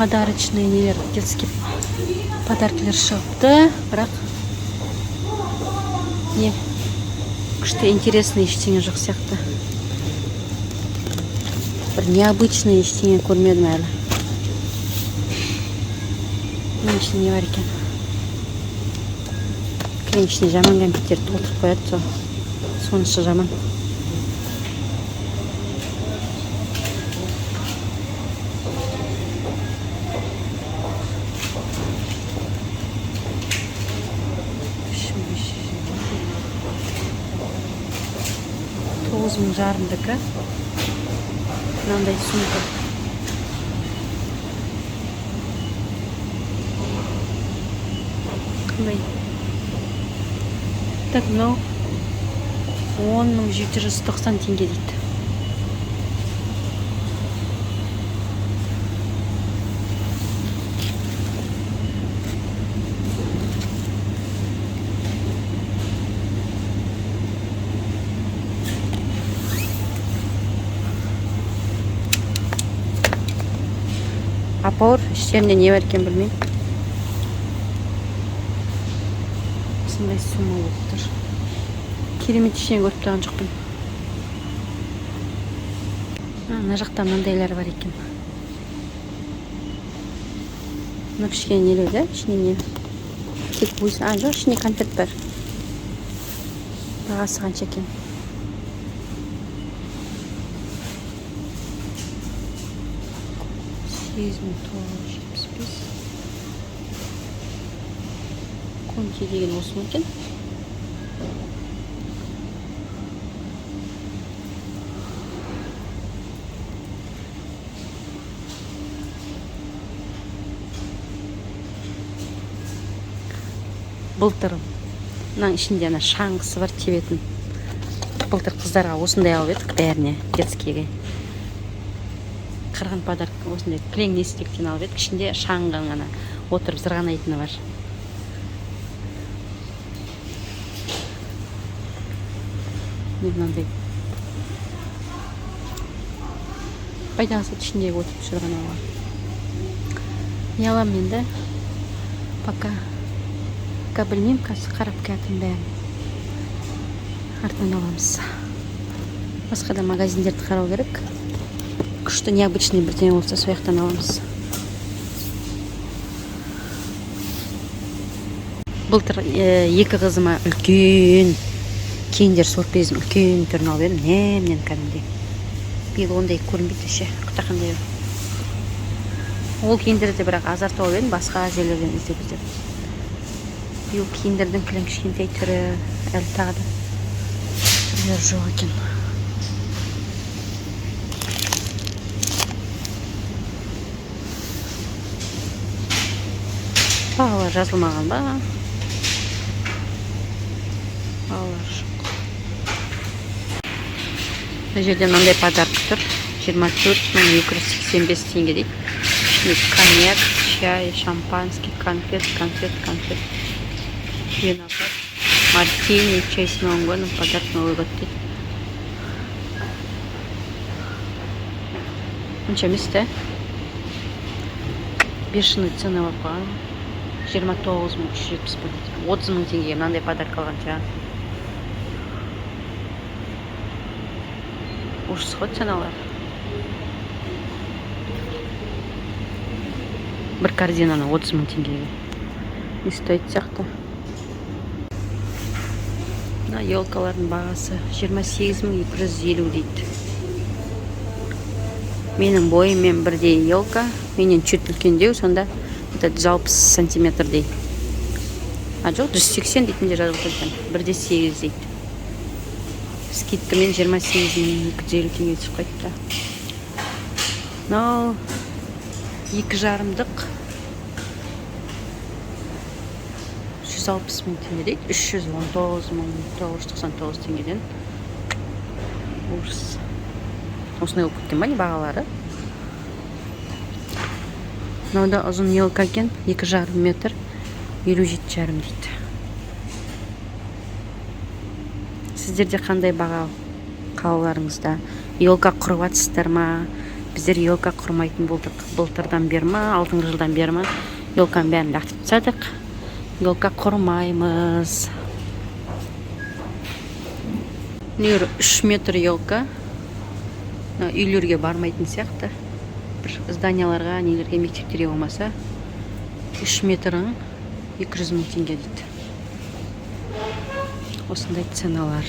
Подарочный нелер, детский подаркілер шығыпты, бірақ не күшті, интересный ештеңе жоқ сияқты. Бір необычный ештеңе көрмедім әлі. Мынаның ішінде не бар екен? Кілең ішіне жаман кәмпиттерді толтырып қояды, сол сонысы жаман. 3520. 9500-дікі. Мынандай сумка. Қандай? Так, мынау 10 790 теңге дейді. Апауыр, іштерінде не бар екенін білмеймін. Осындай сумма болып тұр. Керемет ештеңе көріп тұрған жоқпын. Мына жақта мынандайлар бар екен. Мына кішкене нелеу да, ішінде не? Тек өзі, а, жоқ, ішінде конфет бар. Бағасы қанша екен? 8975. Конти деген осы ма екен? Былтыр мынаның ішінде ана шаңғысы бар тебетін. Былтыр қыздарға осындай алып едік бәріне, детскийге. Қырғын подарок осындай кілең несіліктен алып едік. Ішінде шаңғы ана отырып зырғанайтыны бар. Міне, мынандай пайдасы, ішіндегі отырып зырғанауға. Не аламын енді? Пока білмеймін, қазір қарап келатырмын бәрін. Артынан аламыз. Басқа да магазиндерді қарау керек. Күшті, необычный бірдеңе болса, сол жақтан аламыз. Былтыр екі қызыма үлкен киндер сюрприздің үлкен түрін алып едім, неменен кәдімгідей. Биыл ондай көрінбейді вообще, қандай. Ол киндерді бірақ азар тауып едім, басқа жерлерден іздеп іздеп. Биыл киндердің кілең кішкентай түрі әлі тағы да түрлері жоқ екен. Бағалар жазылмаған ба? Бағалар жоқ. Мына жерде мынандай подарок тұр. 24 285 теңге дейді. Ішінде коньяк, чай, шампанский, конфет, конфет, конфет. Виноград, мартини, чай с Новым годом, подарок Новый год дейді. Онша емес та. Бешеный цена болып қойған. 29 371. 30 000 теңгеге мынандай подарок алғанша. Ужас қой ценалар. Бір корзинаны 30 000 теңгеге. Не стоит сияқты. Мына елкалардың бағасы 28 250 дейді. Менің бойыммен бірдей елка, менен чуть үлкендеу, сонда это 160 сантиметрдей. А жоқ, 180 дейтін де жазылып тұр екен. 1,8 дейді. Скидкамен 28 250 теңге түсіп қайтты. Мынау екі жарымдық 160 000 теңге дейді. 319 999 теңгеден. Ужас. Осындай болып кеткен ба не бағалары? Мынау да ұзын елка екен, 2,5 метр, 57,5 дейді. Сіздерде қандай баға қалаларыңызда? Елка құрып жатсыздар ма? Біздер елка құрмайтын болдық. Былтырдан бері ма, алдыңғы жылдан бері ма, елканың бәрін лақтырып тастадық. Елка құрмаймыз. Мына 3 метр елка. Мына үйлерге бармайтын сияқты, бір зданияларға, нелерге, мектептерге болмаса. 3 метрің 200 000 теңге дейді. Осындай ценалар.